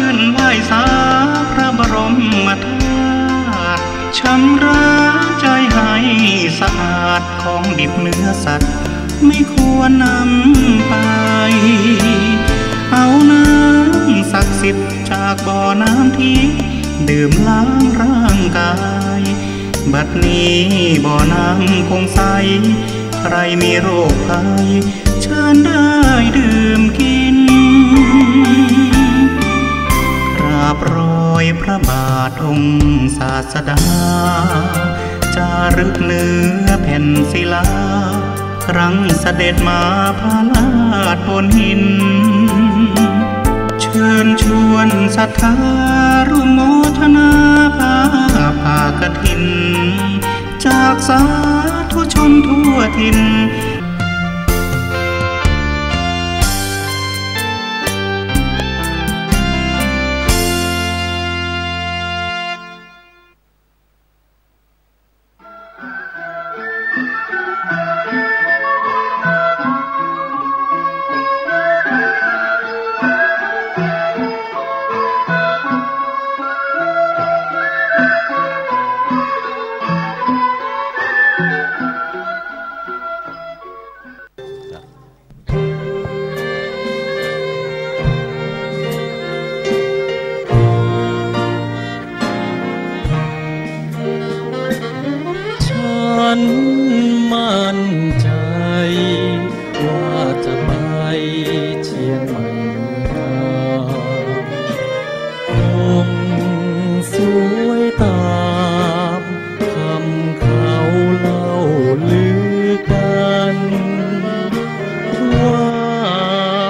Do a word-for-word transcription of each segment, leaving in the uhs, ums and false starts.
ขึ้นไหว้สาพระบรมธาตุ ชำระใจให้สะอาด ของดิบเนื้อสัตว์ ไม่ควรนำไป เอาน้ำศักดิ์สิทธิ์จากบ่อน้ำทิพย์ ดื่มล้างร่างกาย บัดนี้บ่อน้ำคงใส ใครมีโรคภัย เชิญได้ดื่มกิน กราบรอยพระบาทองค์ศาสดา จารึกเนื้อแผ่นศิลา ครั้งเสด็จมาพระราชบนหิน เชิญชวนศรัทธาร่วมโมทนาผ้าป่ากฐิน จากสาธุชนทั่วถิ่น ฉันมั่นใจว่าจะไปเชียงใหม่เมืองนาม คงสวยตามคำเขาเล่าลือกัน ว่า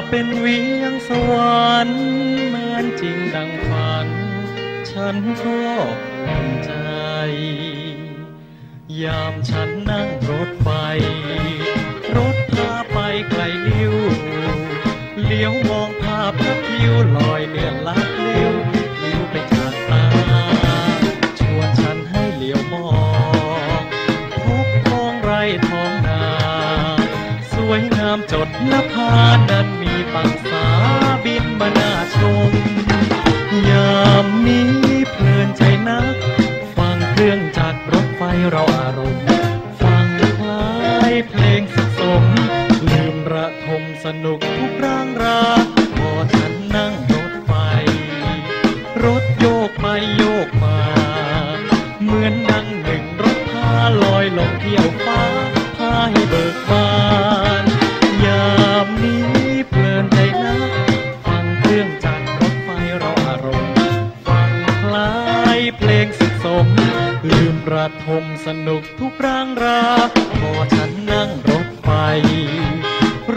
เป็นเวียงสวรรค์เหมือนจริงดังฝัน ฉันก็ภูมิใจ ยามฉันนั่งรถไฟ รถพาไปไกลลิ้ว เหลียวมองภาพพระคิ้วลอยเลื่อนลัดลิ้ว ลิ้วไปจากตา ชวนฉันให้เหลียวมอง พบท้องไร่ท้องนา สวยงามจดนภา นั้นมีปังสาบินมาน่าชม ยามนี้เพลินใจนัก ฟังเครื่องจักรรถไฟเร้าอารมณ์ ฟังคล้ายเพลงสุขสม ลืมระทมสนุกทุกร้างรา พอฉันนั่งรถไฟ รถโยกไปโยกมา เหมือนดังหนึ่งรถพาลอยลงเที่ยวฟ้า พาให้เบิกบาน ยามนี้เพลินใจนัก ฟังเครื่องจักรรถไฟเร้าอารมณ์ ฟังคล้ายเพลงสุขสม ลืมระทมสนุกทุกร้างรา พอฉันนั่งรถไฟ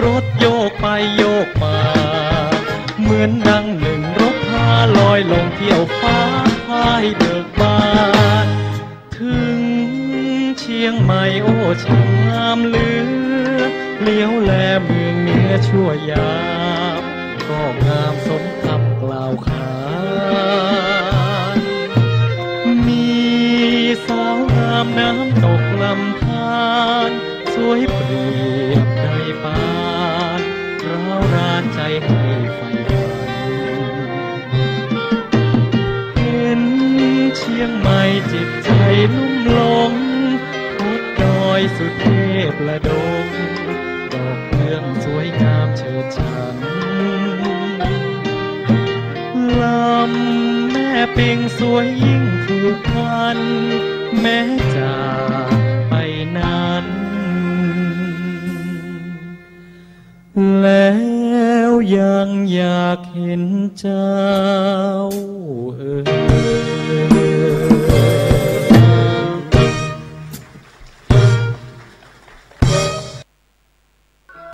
รถโยกไปโยกมา เหมือนดังหนึ่งรถพาลอยลงเที่ยวฟ้า พาให้เบิกบาน ถึงเชียงใหม่โอ้ช่างงามเหลือ เหลียวแลเมืองเหนือชั่วยาม ก็งามสมคำกล่าวขาน มีสาวงามน้ำตกลำธาร สวยเปรียบดังปาน ร้าวรานใจให้ใฝ่ฝัน เห็นเชียงใหม่จิตใจลุ่มหลง พบดอยสุเทพและดง ดอกเฟื่องสวยงามเฉิดฉัน ลำแม่ปิงสวยยิ่งผูกพัน แม้จากไปนาน แล้วยังอยากเห็นเจ้าเอ่ย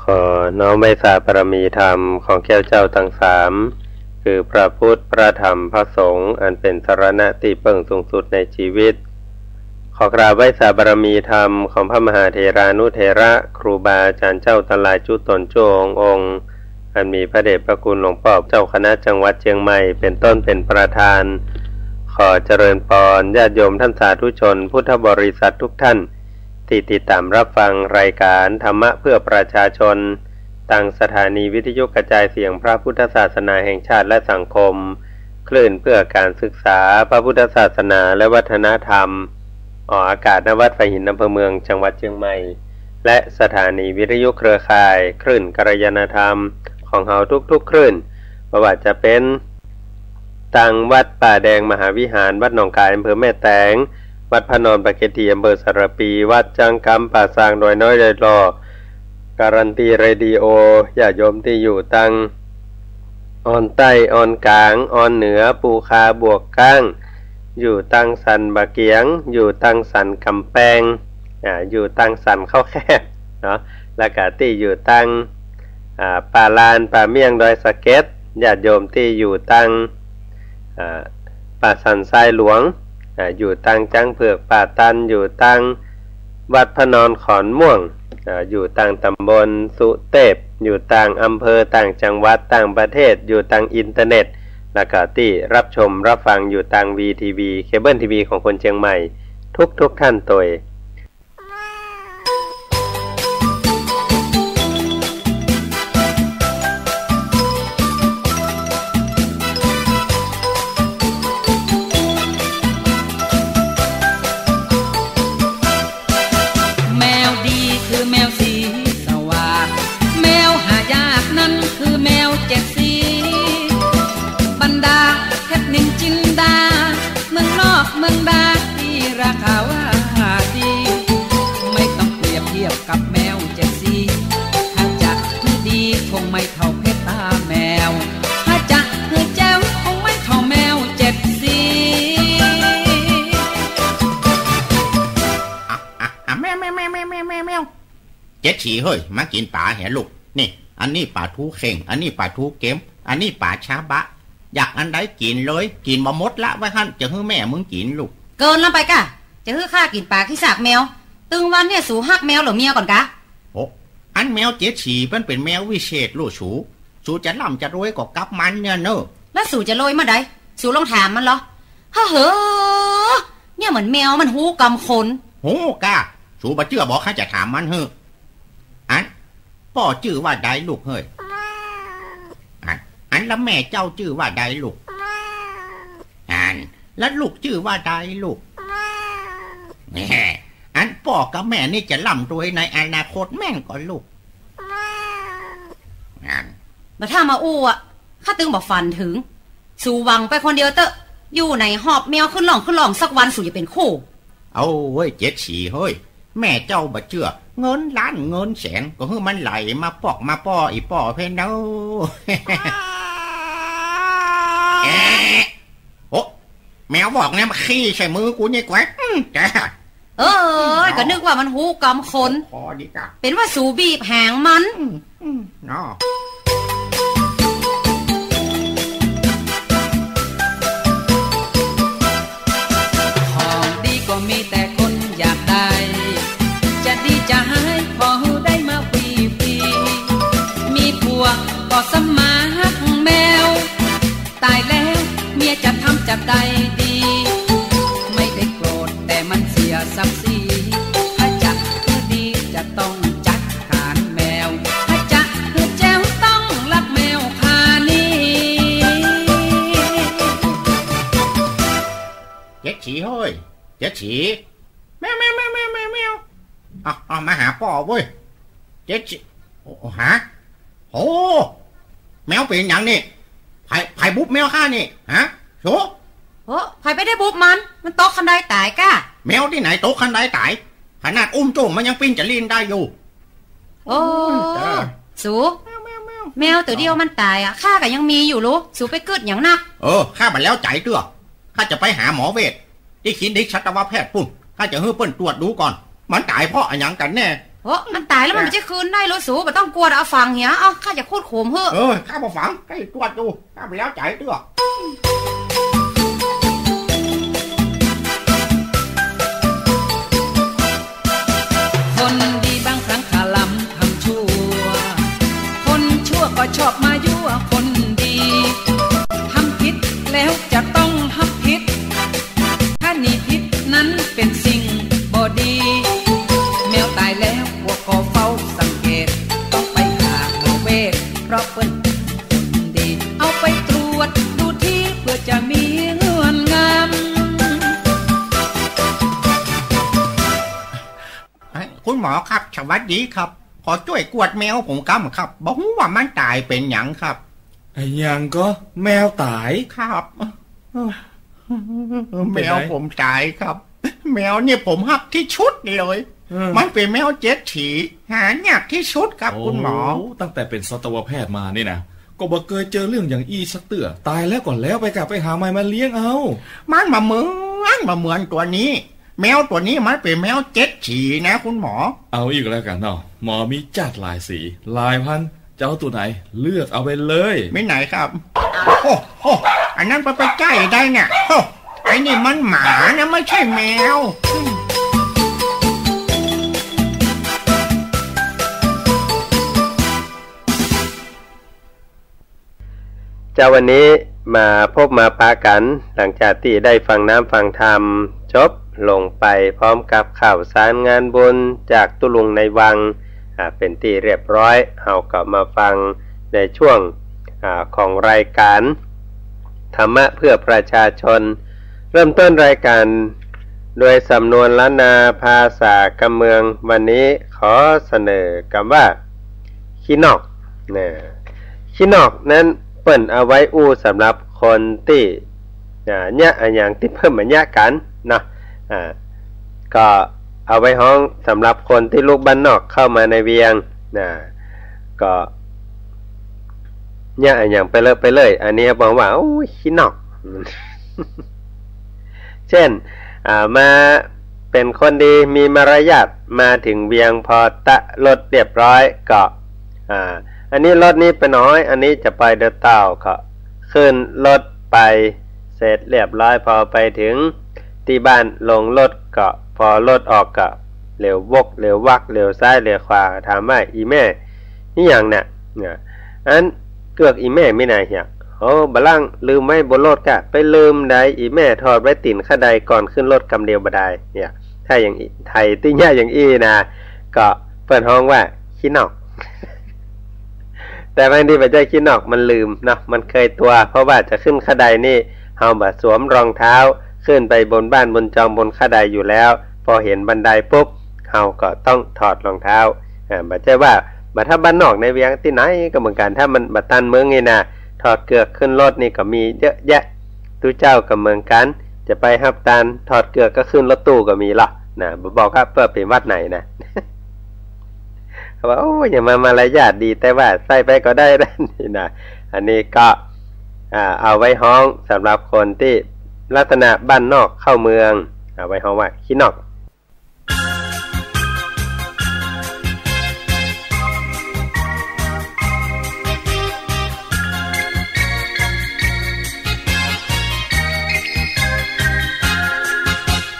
ขอน้อมไหว้สาบารมีธรรมของแก้วเจ้าทั้งสาม คือพระพุทธ พระธรรม พระสงฆ์ อันเป็นสรณะตี้เปิ้งสูงสุดในชีวิต ขอกราบไหว้สาบารมีธรรมของพระมหาเถรานุเถระ ครูบาอาจารย์เจ้าตังหลายจุ๊ตนจุ๊องค์ อันมีพระเดชพระคุณหลวงป้อเจ้าคณะจังหวัดเจียงใหม่เป็นต้นเป็นประธาน ขอเจริญปอนญาติโยมท่านสาธุชนพุทธบริษัททุกท่าน ตี้ติดต๋ามรับฟังรายก๋านธรรมะเพื่อประชาชน ตางสถานีวิทยุกระจายเสียงพระพุทธศาสนาแห่งชาติและสังคม คลื่นเพื่อการศึกษาพระพุทธศาสนาและวัฒนธรรม ออกอากาศ ณ วัดฝายหิน อำเภอเมือง จังหวัดเชียงใหม่ และสถานีวิทยุเครือข่ายคลื่นกัลยาณธรรมของเฮาทุกๆคลื่น บ่ว่าจะเป๋น ตังวัดป่าแดงมหาวิหาร วัดหนองกาย อำเภอแม่แตง วัดพระนอนปากเกร็ดถี อำเภอสารภี วัดจังกำ ป่าซาง ดอยน้อย ดอยหล่อ การันตีเรดิโอ ญาติโยมตี้อยู่ตังอ่อนใต้ อ่อนก๋าง อ่อนเหนือ ปูคา บวกก้าง อยู่ตังสันบ่าเกียง อยู่ตังสันก๋ำแปง อ่า อยู่ตังสันเข้าแคบเนาะ แล้วก็ตี้อยู่ตัง อ่า ป่าลาน ป่าเมี่ยง ดอยสะเก็ด ญาติโยมตี้อยู่ตัง อ่า ป่าสันทรายหลวง อ่า อยู่ตังจ๊างเผือก ป่าตัน อยู่ตังวัดพระนอนขอนม่วง อ่า อยู่ตังตำบลสุเตพ อยู่ตังอำเภอ ต่างจังหวัด ต่างประเทศ อยู่ตังอินเทอร์เน็ต แล้วก็ตี้รับชมรับฟังอยู่ตังวีทีวี เคเบิลทีวีของคนเชียงใหม่ ทุกๆท่านตวย แมวดีคือแมวสีสวาท แมวหายากนั้นคือแมวเจ็ดสี บรรดาเพชรนินจินดา เมืองนอกเมืองนาตี้ราคาว่าดี ไม่ต้องเปรียบเทียบกับแมวเจ็ดสี ถ้าจะหื้อดีคงไม่เท่าเพชรตาแมว ถ้าจะหื้อแจ๋วคงไม่เท่าแมวเจ็ดสี อ่ะ อ่ะ อ่ะ แมว แมว แมว เจ็ดสีเฮ้ย มากิ๋นป๋าแหละลูก นี่ อันนี้ป๋าทูเข่ง อันนี้ป๋าทูเก็ม อันนี้ป๋าชาบะ อยากอันใดกิ๋นเลย กิ๋นบ่หมดละว่าหั้น จะหื้อแม่มึงกิ๋นลูก เกินล้ำไปก้า จะหื้อข้ากิ๋นป๋าขี้สากแมว ตึงวันเนี่ยสูฮักแมวหรือเมียก่อนก้า โอ้ อันแมวเจ็ดสีมันเป๋นแมววิเศษลูกสู สูจะร่ำจะรวยก็กับมันเนี่ยเน่อ แล้วสูจะรวยเมื่อใด สูลองถามมันลอ ฮะเหอะ เนี่ยเหมือนแมวมันฮู้กำคน ฮู้ก้า สูบ่เจื้อบ่ ข้าจะถามมันหื้อ อัน ป้อจื้อว่าใดลูกเฮ้ย อัน อัน แล้วแม่เจ้าจื้อว่าใดลูก อัน แล้วลูกจื้อว่าใดลูก แหม อันป้อกับแม่นี่จะร่ำรวยในอนาคตแม่นก่อลูก อัน แล้วถ้ามาอู้อะ ข้าตึงบ่ฝันถึง สูหวังไปคนเดียวเต๊อะ อยู่ไหนหอบแมวขึ้นล่องขึ้นล่องสักวันสูจะเป๋นคู่ เอาเว้ย เจ็ดสีเฮ้ย แม่เจ้าบ่เจื้อ เงินล้านเงินแสนก็หื้อมันไหลมาปอกมาป้ออีป้อเพ่นเน่อ แอะโอ้ แมวบอกเนี่ยมาขี้ใส่มือกูนี่แกวะ อืม แก เอ้ย ก็นึกว่ามันฮู้กำคน ขอดีกะ เป๋นว่าสูบีบหางมัน อืม อืม เนาะ ของดีก็มีแต่คนอยากได้ จะดีจะฮ้ายพอได้มาฟรีๆ มีผัวก็สมาฮักแมว ตายแล้วเมียจะทำจะใดดี ไม่ได้โกรธแต่มันเสียศักดิ์ศรี ถ้าจะหื้อดีจะต้องจัดการแมว ถ้าจะหื้อแจ๋วต้องรักแมวข้านี้ เจ็ดสีเฮ้ย เจ็ดสี แมว แมว แมว แมว แมว อ่ะ อ่ะ มาหาป้อเว้ย เจ็ดสี โอ้ หา โอ้ แมวเป๋นหยังนี่ ใผ ใผบุบแมวข้านี่ ฮะ สู โอ้ ใผไปได้บุบมัน มันตกคันไดต๋ายก้า แมวตี้ไหนตกคันไดต๋าย ขนาดอุ้มจุ่มมันยังปิ้นจะลิ้นได้อยู่ โอ้ โอ้ย จ้า สู แมว แมว แมว แมวตั๋วเดียวมันต๋ายอะ ข้าก็ยังมีอยู่ลูก สูไปกึ๊ดหยังนัก เออ ข้าบ่แล้วใจ๋เตื้อ ข้าจะไปหาหมอเวช ตี้คลินิกสัตวแพทย์ปุ้น ข้าจะหื้อเปิ้นตรวจดูก่อน มันต๋ายเพราะอะหยังกั๋นแน่ โอ้ มันต๋ายแล้วมันบ่ใจ้คืนได้ลูกสู บ่ต้องกั๋ว เอาฝังเหีย เอา ข้าจะขูดขุมหื้อ เออ ข้าบ่ฝัง ข้าจะตรวจดู ข้าบ่แล้วใจ๋เตื้อ คนดีบางครั้งคลำทำชั่ว คนชั่วก็ชอบมายั่วคนดี ทำผิดแล้วจะต้องฮับผิด ถ้าหนีผิดนั้นเป๋นสิ่งบ่ดี แมวต๋ายแล้วพวกก็เฝ้าสังเกต ต้องไปหาหมอเวช เพราะเปิ้นคนดี เอาไปตรวจดูทีเผื่อจะ ครับ สวัสดีครับ ขอจ้วยกวดแมวผมกำครับ บ่ฮู้ว่ามันต๋ายเป๋นหยังครับ อะหยังก็ แมวต๋าย ครับ เอ้อ แมวผมต๋ายครับ แมวเนี่ยผมฮักตี้สุดเลย เออ มันเป๋นแมวเจ็ดสี หายากตี้สุดครับ โอ้ คุณหมอ ตั้งแต่เป๋นสัตวแพทย์มานี่นะ ก็บ่เกยเจอเรื่องอย่างอี้สักเตื้อ ต๋ายแล้วก็แล้วไปกะ ไปหาใหม่มาเลี้ยงเอา มันบ่เหมือน บ่เหมือนตั๋วนี้ แมวตั๋วนี้มันเป๋นแมวเจ็ดสีนะคุณหมอ เอาอี้ก็แล้วกั๋นเนาะ หมอมีจ๊าดหลายสี หลายพันธุ์ จะเอาตั๋วไหน เลือกเอาไปเลย มีไหนครับ โอ้โห อันนั้นไป ไปใจ๊ได้เนี่ย โอ้ ไอ้นี่มันหมานะ ไม่ใช่แมว เจ้า วันนี้มาพบมาปะกั๋น หลังจากตี้ได้ฟังน้ำฟังธรรมจบลงไป พร้อมกับข่าวสารงานบุญจากตุ๊ลุงในวัง อ่า เป๋นตี้เรียบร้อย เฮาก็มาฟังในช่วง อ่า ของรายการธรรมะเพื่อประชาชน เริ่มต้นรายการด้วยสำนวนล้านนาภาษากำเมือง วันนี้ขอเสนอกำว่า ขี้นอก นะ ขี้นอกนั้นเปิ้นเอาไว้อู้สำหรับคนตี้ อ่า เยียะอะหยังตี้เปิ้นบ่เยียะกั๋นเนาะ อ่า ก็เอาไว้ฮ้องสำหรับคนตี้ลุกบ้านนอกเข้ามาในเวียง นะ ก็เยียะอะหยังไปเลอะไปเลื่อย อันนี้บอกว่า โอ้ย ขี้นอก เช่น อ่า มาเป๋นคนดี มีมารยาท มาเถิงเวียง ปอตะรถเรียบร้อยก็ อ่า อันนี้รถนี้ไปน้อย อันนี้จะไปเดียวเต้า ก็ขึ้นรถไปเสร็จเรียบร้อย ปอไปเถิงตี้บ้านลงรถก็ ปอรถออกก็ เหลียววก เหลียววัก เหลียวซ้าย เหลียวขวา ถามว่า อี่แม่ นี่หยังเนี่ย เนี่ย อันเกือกอี่แม่มีไหนเหีย โอ้ บ่าล่างลืมไว้บนรถก้า ไปลืมใด อี่แม่ถอดไว้ตี๋นข้าใดก่อนขึ้นรถกำเดียวบ่าดาย เนี่ย ถ้าอย่างอี้ ไถตี้เยียะอย่างอี้นะ ก็เปิ้นฮ้องว่า ขี้นอก แต่บางทีบ่ใจ้ขี้นอก มันลืมเนาะ มันเคยตั๋ว เพราะว่าจะขึ้นข้าใดนี่ เฮาบ่สวมรองเท้า ขึ้นไปบนบ้านบนจองบนข้าใดอยู่แล้ว ปอหันบันไดปุ๊บ เฮาก็ต้องถอดรองเท้า อ่า บ่ใจ้ว่า บ่ถ้าบ้านนอกในเวียงตี้ไหนก็เหมือนกั๋น ถ้ามันบ่ตันเมืองนี่นะ ถอดเกือกขึ้นรถนี่ก็มีเยอะแยะ ตุ๊เจ้าก็เหมือนกั๋น จะไปฮับตานถอดเกือกก็ขึ้นรถตู้ก็มีลอ นะ บ่บอกว่าเปิ้นเป๋นวัดไหนนะ เขาว่า โอ้ อย่างมามารยาทดี แต่ว่าใส่ไปก็ได้นะ นี่นะ อันนี้ก็ อ่า เอาไว้ฮ้องสำหรับคนตี้ลักษณะบ้านนอกเข้าเมือง เอาไว้ฮ้องว่า ขี้นอก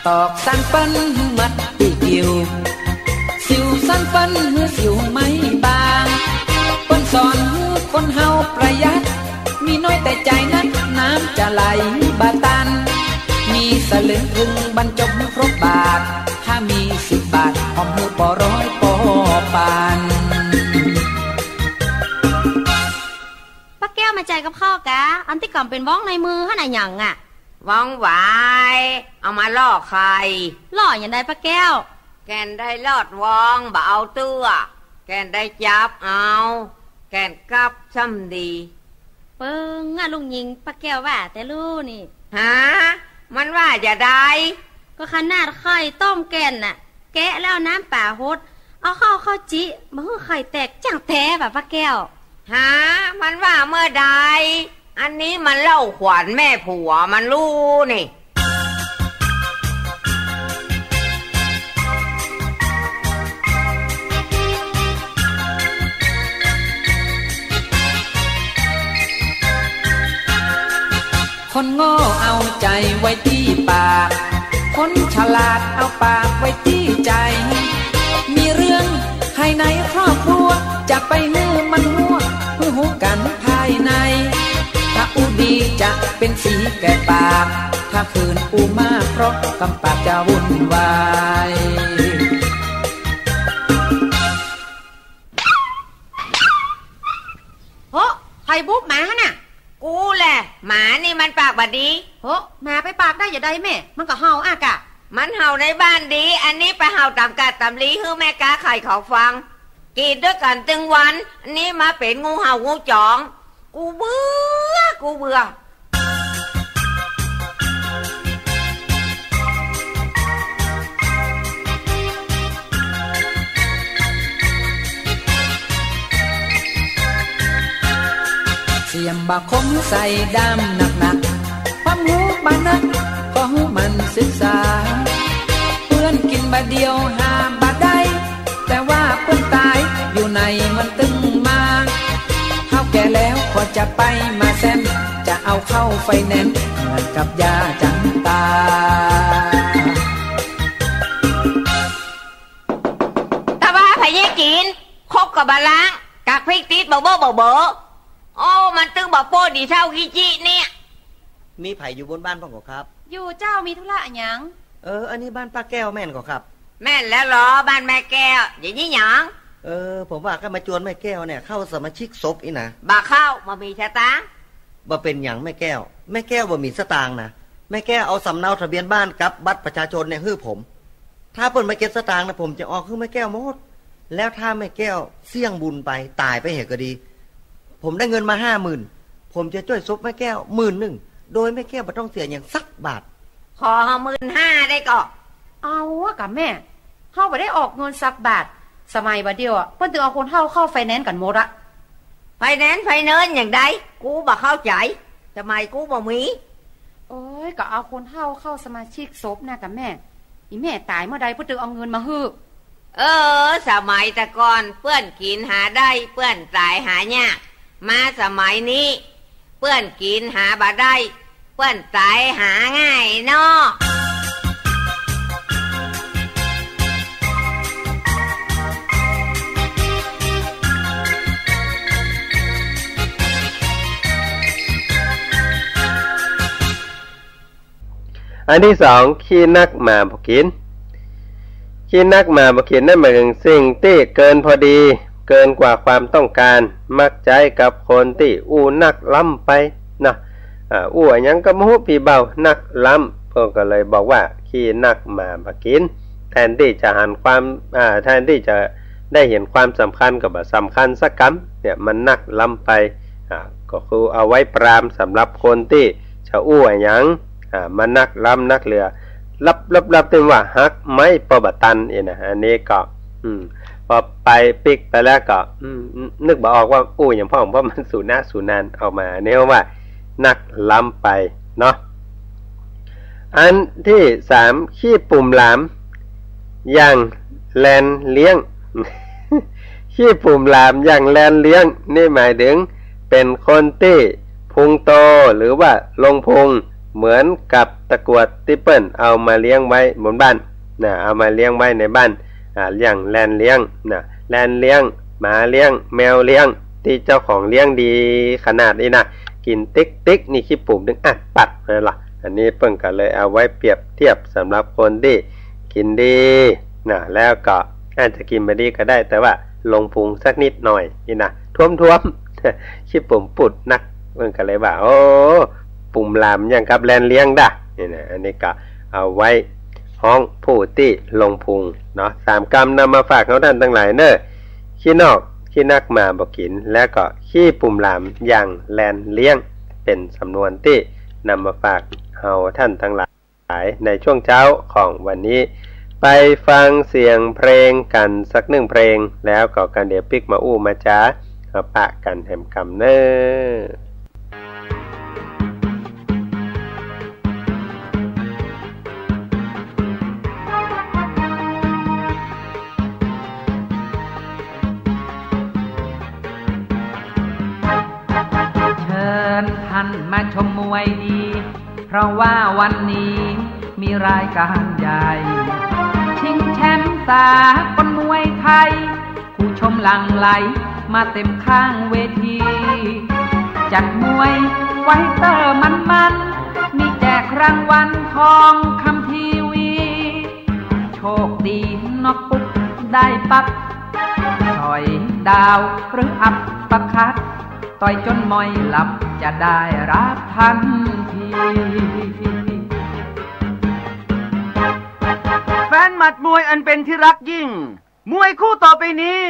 ตอกสันเปิ้นหื้อหมดตี้กิ่ว สิวสันเปิ้นหื้อสิวไม่บาง เปิ้นสอนหื้อคนเฮาประหยัด มีน้อยแต่ใจ๋นัก น้ำจะไหลบ่ตัน มีสลึงเถิงบรรจบหื้อครบบาท ถ้ามีสิบบาท หอมหื้อปอร้อยปอปัน ป้าแก้วมาใจ๋กับข้อกา อันตี้ก่อมเป๋นว้องในมือหั้นอะหยังอะ ว้องหวาย เอามาล่อไข่ ล่ออย่างใดป้าแก้ว แก่นได้ลอดว้อง บ่เอาเตื้อ แก่นได้จับเอา แก่นกับซ้ำดี เปิ้งอะลุงหญิง ป้าแก้วว่าแต่ลู่นี่ ฮะ มันว่าจะใด ก็ขนาดไข่ต้มแก่นน่ะ แกะแล้วเอาน้ำป๋าหด เอาเข้า เข้าจิ บ่หื้อไข่แตกจั่งแต๊บ่ะป้าแก้ว ฮะ มันว่าเมื่อใด อันนี้มันเล่าขวัญแม่ผัวมันลู่นี่ คนโง่เอาใจ๋ไว้ตี้ปาก คนฉลาดเอาปากไว้ตี้ใจ๋ มีเรื่องภายในครอบครัว จะไปหื้อมันฮั้ว หื้อฮู้กั๋นภายใน ถ้าอู้ดีจะเป๋นสีแก่ปาก ถ้าคืนอู้มากเพราะกำปากจะวุ่นวาย โห ใผบุกหมาหั้นน่ะ กูแหละ หมานี่มันปากบ่ดี โห หมาไปปากได้อย่างใดแม่ มันก็เห่าอะกะ มันเห่าในบ้านดี อันนี้ไปเห่าต๋ามกาดต๋ามลีหื้อแม่ก๊าขายเขาฟัง กรีดตวยกั๋นตึงวัน อันนี้มาเป๋นงูเห่างูจ๋อง กูเบื่อ กูเบื่อ เสียมบ่าคมใส่ด้ามหนักๆ ความฮู้บ่านัก ขอหื้อหมั่นศึกษา เปื้อนกิ๋นบ่าเดี่ยวหาบ่าได้ แต่ว่าเปื้อนต๋ายอยู่ไหนมันตึงมา เฮาแก่แล้วก็จะไปมาแซ้ม จะเอาเข้าไฟแนนซ์เหมือนกับย่าจันตา ตะว่าไผเยียะกิ๋น ครกก็บ่ล้าง กักพริกติดบ่เบ้อบ่เบ้อ โอ้ มันตึงบ่โป๊ดีเต้าอี้จิเนี่ย มีใผอยู่บนบ้านพ่องก่อครับ อยู่เจ้า มีธุระอะหยัง เออ อันนี้บ้านป้าแก้วแม่นก่อครับ แม่นแล้วลอ บ้านแม่แก้ว เยียะหยัง เออ ผมว่าก้ามาจวนแม่แก้วเนี่ยเข้าสมาชิกสบอี้นะ บ่เข้า บ่มีสตางค์ บ่เป๋นหยังแม่แก้ว แม่แก้วบ่มีสตางค์นะ แม่แก้วเอาสำเนาทะเบียนบ้านกับบัตรประชาชนเนี่ยหื้อผม ถ้าเปิ้นบ่เก็บสตางค์นะ ผมจะออกหื้อแม่แก้วหมด แล้วถ้าแม่แก้วเสี้ยงบุญไป ต๋ายไปเหียก็ดี ผมได้เงินมาห้าหมื่น ผมจะจ้วยศพแม่แก้วหมื่นนึ่ง โดยแม่แก้วบ่ต้องเสียหยังสักบาท ขอหมื่นห้าได้ก่อ เอาอะกะแม่ เฮาบ่ได้ออกเงินสักบาท สมัยบ่าเดี่ยวอะ เปิ้นตึงเอาคนเฒ่าเข้าไฟแนนซ์กั๋นหมดอะ ไฟแนนซ์ ไฟแนนซ์ หยังใด กูบ่เข้าใจ๋ สมัยกูบ่มี โอ๊ย ก็เอาคนเฒ่าเข้าสมาชิกสบนะกะแม่ อี่แม่ต๋ายเมื่อใดเปิ้นตึงเอาเงินมาหื้อ เออ สมัยแต่ก่อนเปื้อนกิ๋นหาได้ เปื้อนต๋ายหายาก มาสมัยนี้ เปื้อนกิ๋นหาบ่ได้ เปื้อนต๋ายหาง่ายเนาะ อันตี้สอง ขี้นักหม่าบ่กิ๋น ขี้นักหม่าบ่กิ๋นนั้นหมายเถิงสิ่งตี้เกินพอดี เกินกว่าความต้องก๋าน มักใจ๊กับคนตี้อู้นักล้ำไปเนาะ อ่า อู้อะหยังก็บ่ฮู้ปี้เบ้า นักล้ำ เปิ้นก็เลยบอกว่าขี้นักหม่าบ่กิ๋น แทนตี้จะหันความ อ่า แทนตี้จะได้หันความสำคัญก็บ่สำคัญสักกำ เนี่ยมันนักล้ำไป อ่า ก็คือเอาไว้ปรามสำหรับคนตี้จะอู้อะหยัง อ่า มานักล้ำนักเหลือ ลับๆๆ ตี้ว่าหักไม้ปอบ่ตันอี้นะ อันนี้ก็ อืม ปอไปปิ๊กไปแล้วก็ อืม นึกบ่ออกว่าอู้หยังพ่อง เพราะมันสูญหน้าสูญนานออกมา อันนี้ว่านักล้ำไปเนาะ อันตี้สาม ขี้ปุ่มหลาม อย่างแลนเลี้ยง ขี้ปุ่มหลามอย่างแลนเลี้ยง นี่หมายเถิงเป๋นคนตี้พุงโต หรือว่าลงพุง เหมือนกับตะกรวดตี้เปิ้นเอามาเลี้ยงไว้บนบ้าน น่ะ เอามาเลี้ยงไว้ในบ้าน อ่า อย่างแลนเลี้ยง น่ะ แลนเลี้ยง หมาเลี้ยง แมวเลี้ยง ตี้เจ้าของเลี้ยงดีขนาดอี้นะ กิ๋นติ๊กๆ นี่ขี้ปุ่มตึงอัดปัดนั่นล่ะ อันนี้เปิ้นก็เลยเอาไว้เปรียบเทียบสำหรับคนตี้กิ๋นดี น่ะ แล้วก็อาจจะกิ๋นบ่ดีก็ได้ แต่ว่าลงพุงสักนิดหน่อยอี้นะ ท้วมๆ ขี้ปุ่มปูดนัก เปิ้นก็เลยว่า โอ้ ปุ่มหลามอย่างกับแลนเลี้ยงดะ นี่นะ อันนี้ก็เอาไว้ฮ้องผู้ตี้ลงพุงเนาะ สามกำนำมาฝากเฮาต้านตังหลายเน่อ ขี้นอก ขี้นักหม่าบ่กิ๋น แล้วก็ขี้ปุ่มหลามอย่างแลนเลี้ยง เป๋นสำนวนตี้นำมาฝากเฮาต้านตังหลายในช่วงเจ๊าของวันนี้ ไปฟังเสียงเพลงกั๋นสักนึ่งเพลง แล้วก็กั๋นเดี๋ยวปิ๊กมาอู้มาจ๋า มาปะกั๋นแหมกำเน่อ เชิญท่านมาชมมวยดี เพราะว่าวันนี้มีรายการใหญ่ ชิงแชมป์สากลมวยไทย ผู้ชมหลั่งไหลมาเต็มข้างเวที จัดมวยไฟเตอร์มันๆ มีแจกรางวัลทองคำทีวี โชคดีน็อกปุ๊บได้ปั๊บ ต่อยดาวหรืออัปเปอร์คัต ต่อยจนม้อยหลับจะได้รับทันที แฟนหมัดมวยอันเป็นที่รักยิ่ง มวยคู่ต่อไปนี้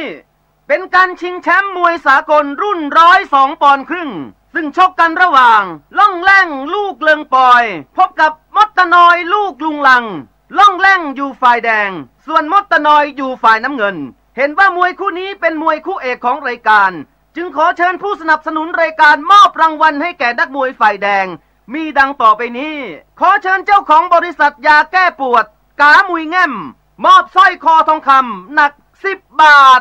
เป็นการชิงแชมป์มวยสากลรุ่นร้อยสองปอนด์ครึ่ง ซึ่งชกกันระหว่าง ล่องแล่งลูกเลิงปอย พบกับมดตะนอยลูกลุงลัง ล่องแล่งอยู่ฝ่ายแดง ส่วนมดตะนอยอยู่ฝ่ายน้ำเงิน เห็นว่ามวยคู่นี้เป็นมวยคู่เอกของรายการ จึงขอเชิญผู้สนับสนุนรายการมอบรางวัลให้แก่นักมวยฝ่ายแดง มีดังต่อไปนี้ ขอเชิญเจ้าของบริษัทยาแก้ปวด ก๋ามุยแง่ม มอบสร้อยคอทองคำหนักสิบบาท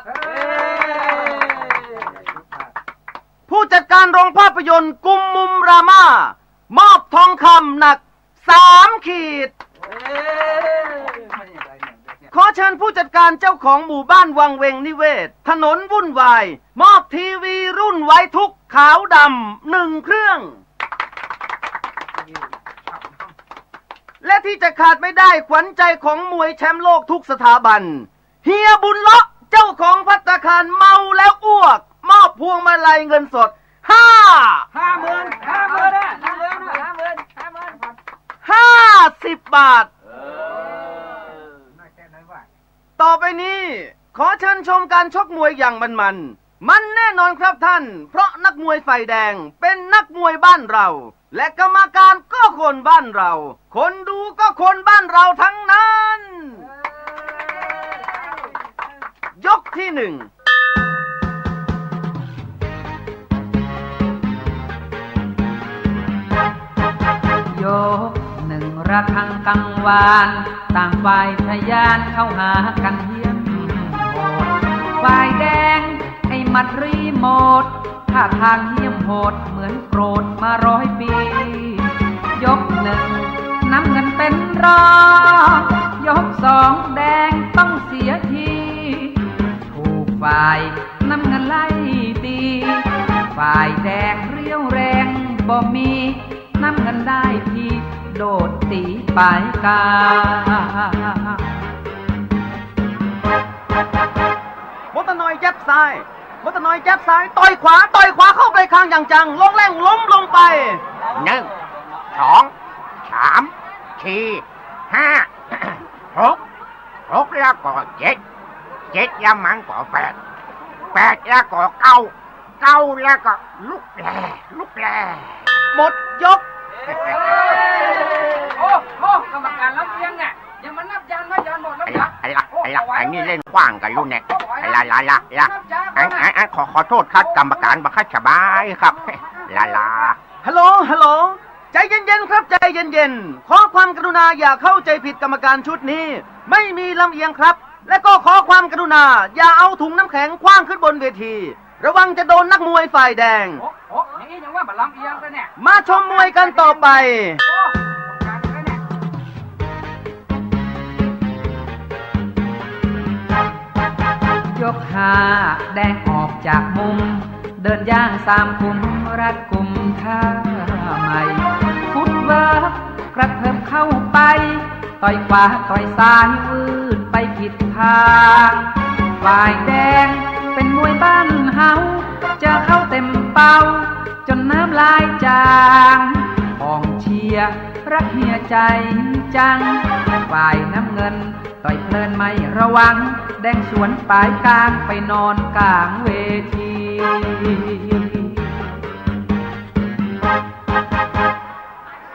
ผู้จัดการโรงภาพยนตร์กุมมุมรามา มอบทองคำหนักสามขีด ขอเชิญผู้จัดการเจ้าของหมู่บ้านวังเวงนิเวศ ถนนวุ่นวาย มอบทีวีรุ่นไวทุกข์ขาวดำหนึ่งเครื่อง และที่จะขาดไม่ได้ขวัญใจของมวยแชมป์โลกทุกสถาบัน เฮียบุญเลาะ เจ้าของภัตตาคารเมาแล้วอ้วก มอบพวงมาลัยเงินสด ห้า ห้าหมื่น ห้าหมื่น ห้าหมื่น ห้าหมื่น ห้าสิบบาท ต่อไปนี้ ขอเชิญชมการชกมวยอย่างมันๆ มันแน่นอนครับท่าน เพราะนักมวยฝ่ายแดงเป็นนักมวยบ้านเรา และกรรมการก็คนบ้านเรา คนดูก็คนบ้านเราทั้งนั้น ยกที่หนึ่ง ยกหนึ่งระฆังกังวาน ต่างฝ่ายทะยานเข้าหากันเยี่ยมโหด ฝ่ายแดงไอ้หมัดรีโมท ท่าทางเยี่ยมโหดเหมือนโกรธมาร้อยปี ยกหนึ่งน้ำเงินเป็นรอง ยกสองแดงต้องเสียที ถูกฝ่ายน้ำเงินไล่ตี ฝ่ายแดงเรี่ยวแรงบ่มี น้ำเงินได้ทีโดดตี๋ป๋ายกา มดตะนอยยับซ้าย มดตะนอยยับซ้าย ต่อยขวา ต่อยขวาเข้าไปคางอย่างจัง ล่องแล่งล้มลงไป หนึ่ง สอง สาม สี่ ห้า หก หกแล้วก็เจ็ด เจ็ดแล้วมันก็แปด แปดแล้วก็เก้า เก้าแล้วก็ลุกแหล่ ลุกแหล่ หมดยก โอ้โห กรรมการลำเอียงเนี่ย ยังมานับยานว่ายานหมดแล้ว ไอ้ละ ไอ้ละ ไอ้ละ ไอ้นี่เล่นกว้างกับลูกเนี่ย ไอ้ละ ละ ละ ละ อัน อัน อัน ขอ ขอโทษครับ กรรมการบ่ค่อยสบายครับ ละ ละ ฮัลโหล ฮัลโหล ใจเย็นๆ ครับ ใจเย็นๆ ขอความกรุณาอย่าเข้าใจผิดกรรมการชุดนี้ ไม่มีลำเอียงครับ และก็ขอความกรุณาอย่าเอาถุงน้ำแข็งขว้างขึ้นบนเวที ระวังจะโดนนักมวยฝ่ายแดง โอ้ โอ้ นี่ยังว่าบ่ลำเอียงซะเนี่ย มาชมมวยกันต่อไป โอ้ การเลยเนี่ย ยกห้า แดงออกจากมุม เดินย่างสามขุมรัดกุมท่าใหม่ ฟุตเวิร์กกระเถิบเข้าไป ต่อยขวาต่อยซ้ายวืดไปผิดทาง ฝ่ายแดงเป็นมวยบ้านเฮา เจอเข้าเต็มเป้า จนน้ำลายจาง กองเชียร์รักเฮียใจจัง ฝ่ายน้ำเงินต่อยเพลินไม่ระวัง แดงสวนป๋ายกางไปนอนกลางเวที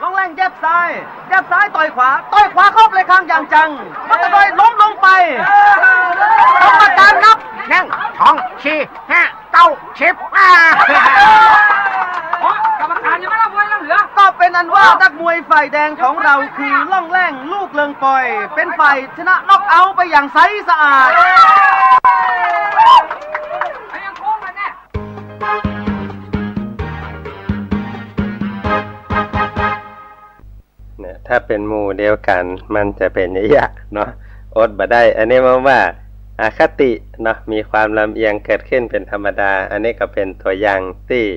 ล่องแล่งยับซ้าย ยับซ้ายต่อยขวา ต่อยขวาเข้าไปคางอย่างจัง มดตะนอยล้มลงไป กรรมการนับ หนึ่ง สอง สี่ ห้า เก้า สิบ อ่า โอ้ กรรมการยังไม่นับมวยยังเหลือ ก็เป็นอันว่านักมวยฝ่ายแดงของเราคือล่องแล่งลูกเลิงปอย เป็นฝ่ายชนะน็อกเอาท์ไปอย่างใสสะอาด ยังโค้งกันแน่ เนี่ย ถ้าเป๋นหมู่เดียวกั๋น มันจะเป๋นอย่างเงี้ยเนาะ อดบ่ได้ อันนี้มันว่าอคติเนาะ มีความลำเอียงเกิดขึ้นเป๋นธรรมดา อันนี้ก็เป๋นตั๋วอย่างตี้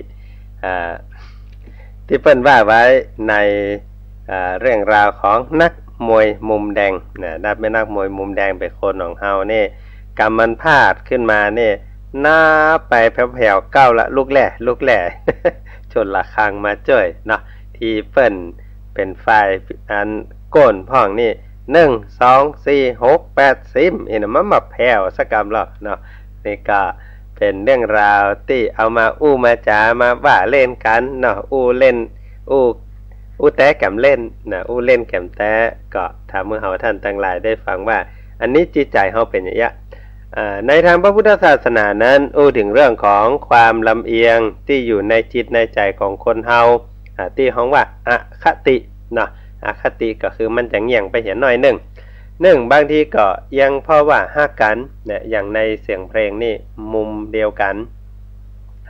อ่า ตี้เปิ้นว่าไว้ใน อ่า เรื่องราวของนักมวยมุมแดงนะ นับเป๋นนักมวยมุมแดงเป๋นคนของเฮานี่ กำมันพลาดขึ้นมานี่ นับไปแผวๆ เก้าละ ลุกแหล่ ลุกแหล่ ชนระฆังมาจ้วยเนาะ ตี้เปิ้นเป๋นฝ่ายอันโก้นพ่องนี่ นึ่ง สอง สี่ หก แปด สิบ อี้นะ มันบ่แผ่วสักกำหรอกเนาะ นี่ก็เป๋นเรื่องราวตี้เอามาอู้มาจ๋ามาว่าเล่นกั๋นเนาะ อู้เล่น อู้ อู้แต๊แก่มเล่นนะ อู้เล่นแก่มแต๊ ก็ทำหื้อเฮาต้านตังหลายได้ฟังว่า อันนี้จิตใจ๋เฮาเป๋นอย่างเงี้ย อ่า ในตางพระพุทธศาสนานั้นอู้เถิงเรื่องของความลำเอียงตี้อยู่ในจิตในใจ๋ของคนเฮา อ่า ตี้ฮ้องว่าอคติเนาะ อคติก็คือมันจะเงี่ยงไปเหียหน้อยนึ่ง นึ่ง บางทีก็เอียงเพราะว่าฮักกั๋นเนี่ย อย่างในเสียงเพลงนี่มุมเดียวกั๋น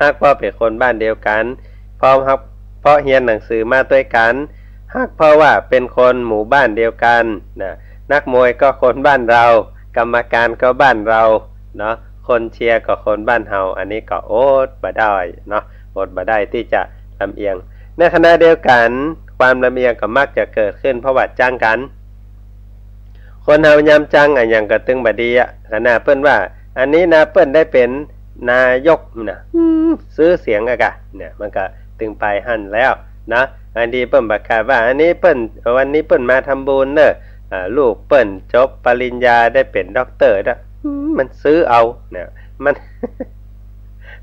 ฮักเพราะเป๋นคนบ้านเดียวกั๋น เพราะฮัก เพราะเฮียนหนังสือมาตวยกั๋น ฮักเพราะว่าเป๋นคนหมู่บ้านเดียวกั๋นนะ นักมวยก็คนบ้านเฮา กรรมการก็บ้านเฮาเนาะ คนเชียร์ก็คนบ้านเฮา อันนี้ก็อดบ่ได้เนาะ อดบ่ได้ตี้จะลำเอียง ในขณะเดียวกั๋น ความลำเอียงก็มักจะเกิดขึ้นเพราะว่าจังกั๋น คนเฮายามจังอะหยังก็ตึงบ่ดีอะ ขนาดเปิ้นว่า อันนี้นะเปิ้นได้เป๋นนายกนะ อืม จื้อเสียงอะกะ เนี่ย มันก็ตึงไปหั้นแล้วนะ อันตี้เปิ้นประกาศว่า อันนี้เปิ้น วันนี้เปิ้นมาทำบุญเน่อ อ่า ลูกเปิ้นจบปริญญาได้เป๋นด็อกเตอร์นะ อืม มันจื้อเอา เนี่ย มัน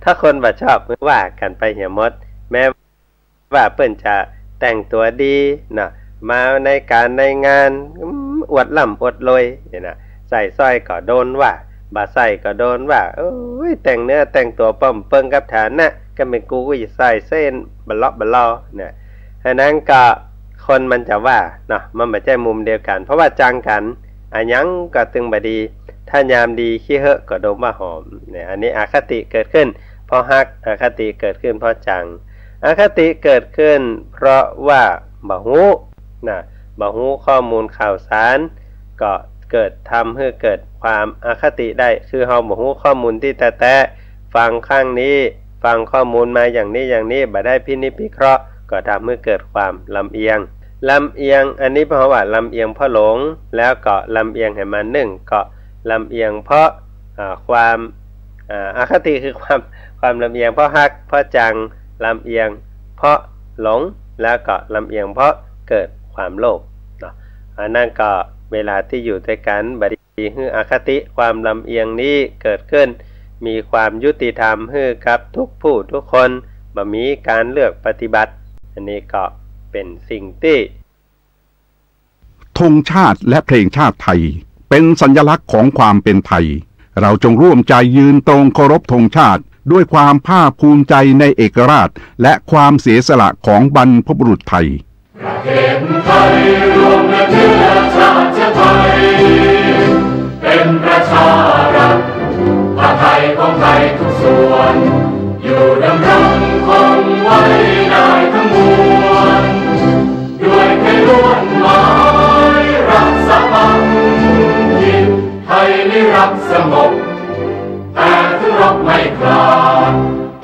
ถ้าคนบ่ชอบ ว่ากั๋นไปเหียหมด แม้ ว่าเปิ้นจะแต่งตั๋วดีเนาะ มาในก๋านในงาน อืม อวดร่ำอวดรวยเนี่ยนะ ใส่สร้อยก็โดนว่า บ่ใส่ก็โดนว่า โอ๊ย แต่งเนื้อแต่งตั๋วป้อมเปิงกับฐานะ ก็เป๋นกูกูจะใส่เส้นบ่เลาะบ่ลอเนี่ย ฉะนั้นก็คนมันจะว่าเนาะ มันบ่ใจ้มุมเดียวกั๋น เพราะว่าจังกั๋น อะหยังก็ตึงบ่ดี ถ้ายามดีขี้เหื้อก็ดมว่าหอมเนี่ย อันนี้อคติเกิดขึ้นเพราะฮัก อคติเกิดขึ้นเพราะจัง อคติเกิดขึ้นเพราะว่าบ่ฮู้นะ บ่ฮู้ข้อมูลข่าวสาร ก็เกิดทำหื้อเกิดความอคติได้ คือเฮาบ่ฮู้ข้อมูลตี้แต๊ๆ ฟังข้างนี้ ฟังข้อมูลมาอย่างนี้อย่างนี้ บ่ได้พินิจพิเคราะห์ ก็ทำหื้อเกิดความลำเอียง ลำเอียง อันนี้เพราะว่าลำเอียงเพราะหลง แล้วก็ลำเอียงหื้อมันนึ่ง ก็ลำเอียงเพราะ อ่า ความ อ่า อคติคือความ ความลำเอียงเพราะฮัก เพราะจัง ลำเอียงเพราะหลง แล้วก็ลำเอียงเพราะเกิดความโลภเนาะ อันนั้นก็เวลาตี้อยู่ตวยกั๋น บ่ดีหื้ออคติความลำเอียงนี้เกิดขึ้น มีความยุติธรรมหื้อกับทุกผู้ทุกคน บ่มีก๋านเลือกปฏิบัติ อันนี้ก็เป๋นสิ่งตี้ ธงชาติและเพลงชาติไทย เป็นสัญลักษณ์ของความเป็นไทย เราจงร่วมใจยืนตรงเคารพธงชาติ ด้วยความภาคภูมิใจในเอกราช และความเสียสละของบรรพบุรุษไทย ประเทศไทยรวมและเชื้อชาติไทย เป็นประชารัฐ ผ้าไทยของไทยทุกส่วน อยู่ดำรงคงไว้ได้ทั้งมวล ด้วยไทยล้วนหมายรักษาพันธกิจ ไทยนิรักษ์สงบ แต่ถึงรบไม่กล้า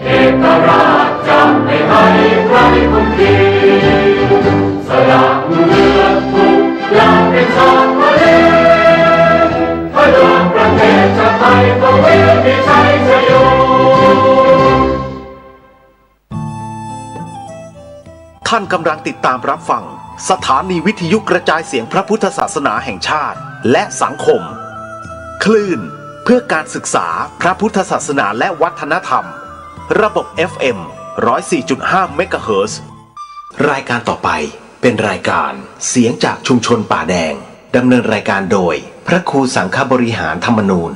เอกราชจะไม่ให้ใครข่มขีด สละเลือดทุกอย่างเป็นชาติทะเล ถ้าเลือกประเทศชาติไทยก็มีชัยชโย ท่านกำลังติดตามรับฟังสถานีวิทยุกระจายเสียงพระพุทธศาสนาแห่งชาติ และสังคม คลื่นเพื่อการศึกษาพระพุทธศาสนาและวัฒนธรรม ระบบ เอฟ เอ็ม ร้อยสี่จุดห้า เมกะเฮิรตซ์ รายการต่อไปเป็นรายการเสียงจากชุมชนป่าแดง ดำเนินรายการโดยพระครูสังฆบริหารธรรมนูญ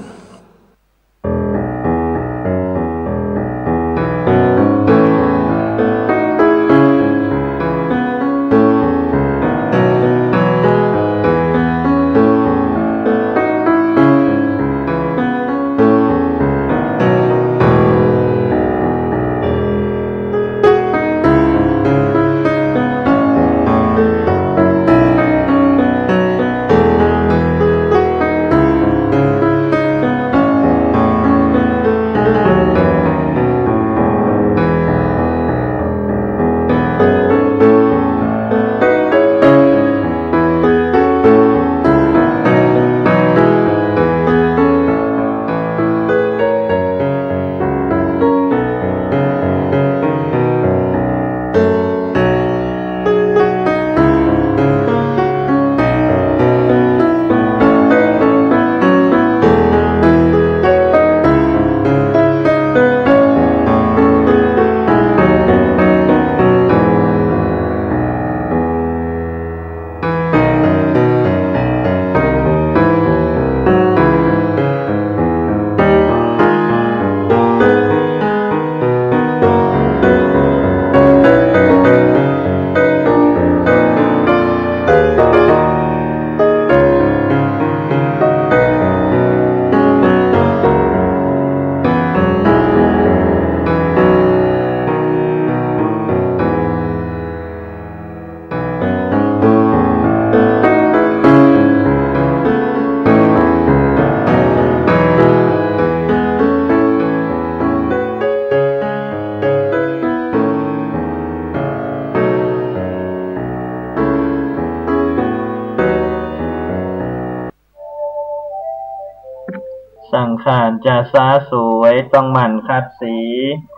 สังขารจะสร้างสวยต้องหมั่นขัดสี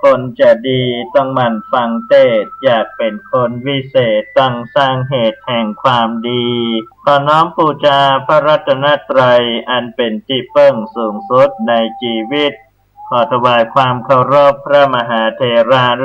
คนจะดีต้องหมั่นฟังเตศน์ อยากเป๋นคนวิเศษต้องสร้างเหตุแห่งความดี ขอน้อมปู๋จาพระรัตนตรัยอันเป๋นตี้เปิ้งสูงสุดในจีวิต ขอถวายความเคารพพระมหาเถรา